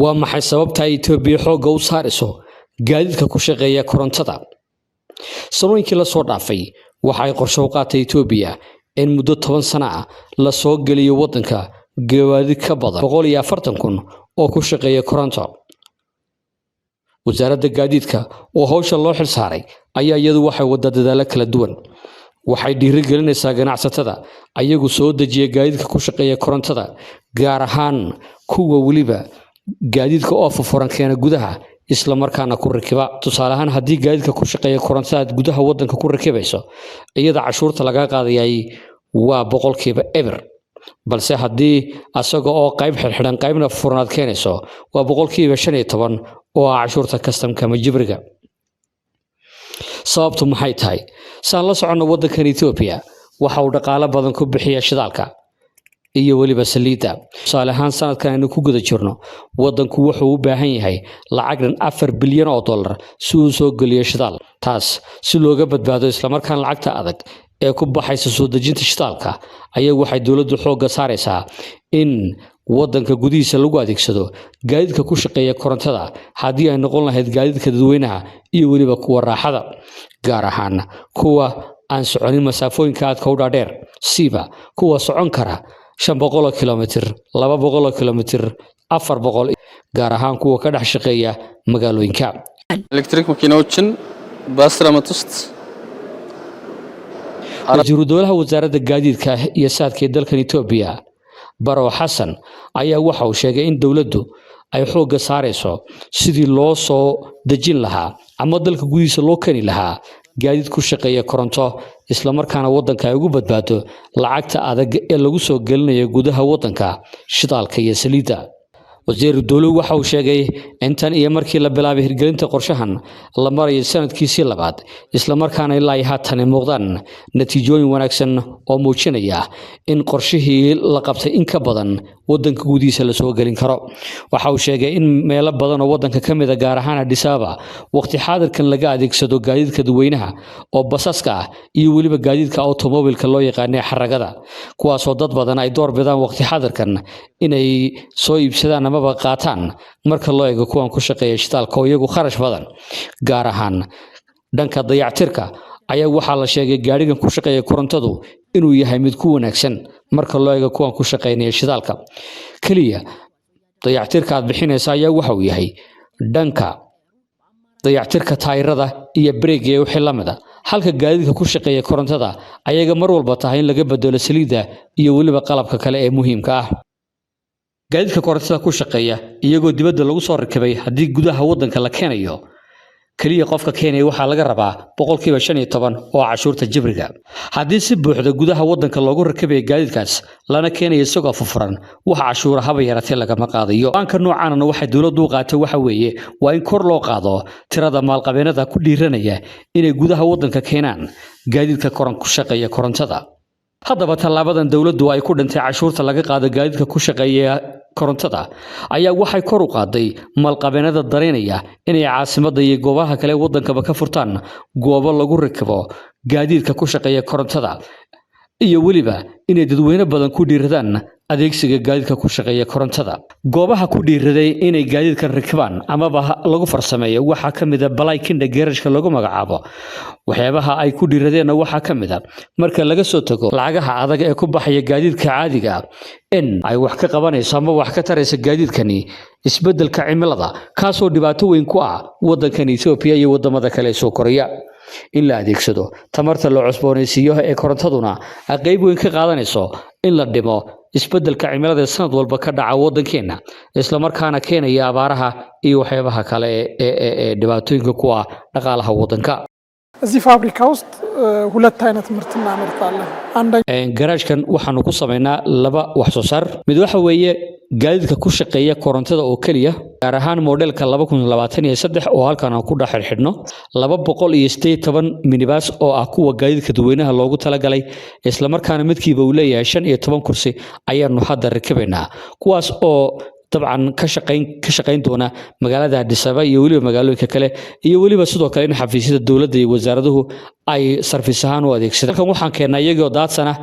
Waa maxay sababta ay Itoobiya xoogga u saarayso gaadiidka ku shaqeeya korontada? Sanooyinkii la soo dhaafay waxa ay qorshe u qaatay Itoobiya in muddo 10 sano ah la soo geliyo waddanka gawaadhi ka badan 140,000 oo ku shaqeeya koronto. Wasaaradda gaadiidka oo hawsha loo xil saaray ayaa iyadu waxay waddaa dadaallo kala duwan. Waxay dhiirigelinaysaa ganacsatada ayagu soo dejiya gaadiidka ku shaqeeya korontada, gaar ahaan kuwa weliba gaadiidka oo furfuran keena gudaha isla markaana ku rakiba. Tusaale ahaan, haddii gaadiidka ku shaqeeya korontada aad gudaha waddanka ku rakibayso, iyada cashuurta lagaa qaadayay waa 0%, balse haddii asaga oo qayb xidhxidhan qaybna furan aad keenayso, waa 15% oo ah cashuurta kastamka ama jibriga. Sababtu maxay tahay? Saan la soconno, waddankan Ethiopia waxa uu dhaqaalo badan ku bixiya shidaalka iyo weliba saliidda. Tusaale ahaan, sanadkan aynu ku guda jirno, waddanku wuxuu u baahan yahay lacag dhan $4 bilyan si uu soo geliyo shidaal. Taas si looga badbaado islamarkaana lacagta adag ee ku baxaysa soo dejinta shidaalka ayaa waxay dowladdu xoogga saaraysaa in waddanka gudihiisa lagu adeegsado gaadiidka ku shaqeeya korontada, haddii ay noqon lahayd gaadiidka dadweynaha iyo weliba kuwa raaxada, gaar ahaan kuwa aan soconin masaafooyinka aadka u dhaadheer, siiba kuwa socon kara 500 kilomitir, 200 kilomitir, 400, gaar ahaan kuwa ka dhex shaqeeya magaalooyinka. ኤሌክትሪክ መኪናዎችን በ10 ዓመት ውስጥ Wasiiru dowlaha wasaaradda gaadiidka iyo saadka ee dalkan Etoobiya, Barow Xasan, ayaa waxa uu sheegay in dowladdu ay xoogga saarayso sidii loo soo dejin lahaa ama dalka gudihiisa loo keeni lahaa gaadiid ku shaqeeya koronto, islamarkaana waddanka ay ugu badbaado lacagta adag ee lagu soo gelinayo gudaha waddanka shidaalka iyo saliidda. Wasiiru dowluhu waxa uu sheegay in tan iyo markii la bilaabay hirgelinta qorshahan la marayo sanadkiisii labaad, islamarkaana ilaa ay haatan ay muuqdaan natiijooyin wanaagsan oo muujinaya in qorshihii la qabtay in ka badan waddanka gudihiisa lasoo gelin karo. Waxa uu sheegay in meelo badan oo waddanka ka mid ah, gaar ahaan Addis Ababa, waqti xaadirkan laga adeegsado gaadiidka dadweynaha oo basaska ah iyo weliba gaadiidka automobilka loo yaqaano ee xaragada, kuwaasoo dad badan ay door bidaan waqti xaadirkan inay soo iibsadaan amaba qaataan marka loo eego kuwan ku shaqeeya shidaalka oo iyagu kharash badan, gaar ahaan dhanka dayactirka. Ayaa waxaa la sheegay gaadhigan ku shaqeeya korontadu inuu yahay mid ku wanaagsan marka loo eego kuwan ku shaqeynaya shidaalka. Keliya dayactirka aad bixinaysa ayaa waxa uu yahay dhanka dayactirka taayirada iyo bareega iyo wixii la mid ah, halka gaadiidka ku shaqeeya korontada ayaga mar walba tahay in laga bedelo saliidda iyo weliba qalabka kale ee muhiimka ah. Gaadiidka korontada ku shaqeeya iyagoo dibadda lagu soo rakibay, haddii gudaha waddanka la keenayo, keliya qofka keenaya waxaa laga rabaa 15% oo cashuurta jibriga. Haddii si buuxda gudaha waddanka loogu rakibaya gaadiidkaas lana keenayo isagoo furfuran, wax cashuura haba yaratee lagama qaadayo. Go'aanka noocaanana waxay dowladdu u qaatay waxa weeye waa in kor loo qaado tirada maalqabeennada ku dhiiranaya inay gudaha waddanka keenaan gaadiidka koran ku shaqeeya korontada. Haddaba, tallaabadan dowladdu ay ku dhintay cashuurta laga qaado gaadiidka ku shaqeeya korontada ayaa waxay kor u qaaday maalqabeennada dareynaya inay caasimadda iyo goobaha kale ee waddankaba ka furtaan goobo lagu rakibo gaadiidka ku shaqeeya korontada, iyo weliba inay dadweyne badan ku dhiiradaan adeegsiga gaadiidka ku shaqeeya korontada. Goobaha ku dhiiraday inay gaadiidkan rakibaan amaba lagu farsameeyo waxaa ka mid ah Balay Kinda geerashka lagu magacaabo. Waxyaabaha ay ku dhiiradeenna waxaa ka mid ah, marka laga soo tago lacagaha adag ee ku baxaya gaadiidka caadiga ah, in ay wax ka qabanayso ama wax ka taraysa gaadiidkani isbeddelka cimilada, kaasoo dhibaato weyn ku ah waddankan Ethiopia iyo wadamada kale ee soo koraya. In la adeegsado tamarta la cusboonaysiiyo ee korontaduna ay qayb weyn ka qaadanayso in la dhimo isbeddelka cimilada ee sanad walba ka dhaca waddankeenna, islamarkaana keenaya abaaraha iyo waxyaabaha kale ee dhibaatooyinka ku ah dhaqaalaha waddanka. እዚህ ፋብሪካ ውስጥ ሁለት አይነት ምርት እናመርታለን። አንደኛ Garaashkan waxaanu ku samaynaa laba wax soo saar. Mid waxa weeye gaadiidka ku shaqeeya korontada oo keliya, gaar ahaan modelka 2023 oo halkan aan ku dhex xidhno 218 minibus oo ah kuwa gaadiidka dadweynaha loogu talagalay, islamarkaana midkiiba uu leeyahay 15 kursi ayaanu hadda rakibaynaa, kuwaas oo dabcan ka shaqayn doona magaalada Addis Ababa iyo weliba magaalooyinka kale, iyo weliba sidoo kale in xafiisyada dowladda iyo wasaaraduhu ay sarfis ahaan u adeegsadaan. Halkan waxaan keennaa iyagoo daadsana,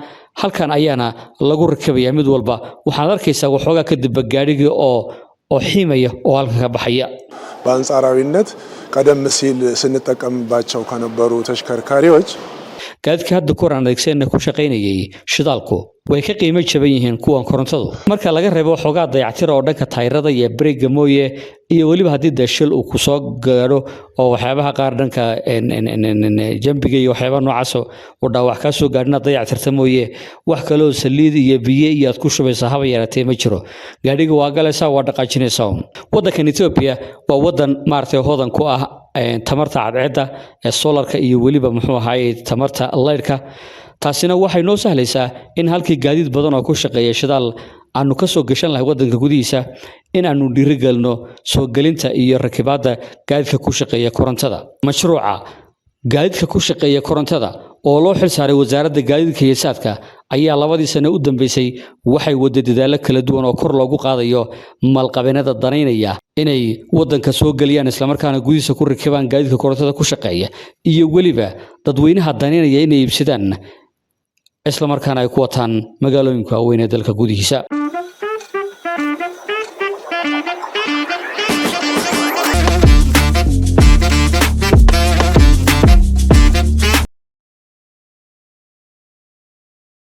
halkan ayaana lagu rakibaya mid walba. Waxaad arkaysaa waxoogaa kadibba gaadhigii oo oo xiimaya oo halkan ka baxaya. በአንጻራዊነት ቀደም ሲል ስንጠቀምባቸው ከነበሩ ተሽከርካሪዎች Gaadiidka hadda ku hor aan adeegsanna ku shaqaynayay shidaalku way ka qiimo jaban yihiin kuwan korontadu, marka laga reebo xoogaa dayactira oo dhanka taayirada iyo bareega mooye, iyo weliba haddii dee shil uu ku soo gaadho oo waxyaabaha qaar dhanka jambiga iyo waxyaabaha noocaas uu dhaawac kaa soo gaadho inaad dayactirta mooye, wax kaloo saliid iyo biyo iyo aad ku shubaysaa haba yaratee ma jiro. Gaadhiga waa galaysaa, waa dhaqaajinaysaa. Waddankan Ethiopia waa waddan maaragtay hodan ku ah tamarta cadceedda ee solarka iyo weliba muxuu ahaayey tamarta laydhka. Taasina waxay noo sahlaysaa in halkii gaadiid badan oo ku shaqeeya shidaal aanu ka soo gashan lahay waddanka gudihiisa, in aanu dhiirigelino soo gelinta iyo rakibaadda gaadiidka ku shaqeeya korontada. Mashruuca gaadiidka ku shaqeeya korontada oo loo xil saaray wasaaradda gaadiidka iyo saadka ayaa 2dii sano u dambeysay waxay waday dadaallo kala duwan oo kor loogu qaadayo maalqabeennada danaynaya inay waddanka soo geliyaan, islamarkaana gudihiisa ku rakibaan gaadiidka korontada ku shaqeeya, iyo weliba dadweynaha danaynaya inay iibsadaan, islamarkaana ay ku wataan magaalooyinka waaweyn ee dalka gudihiisa.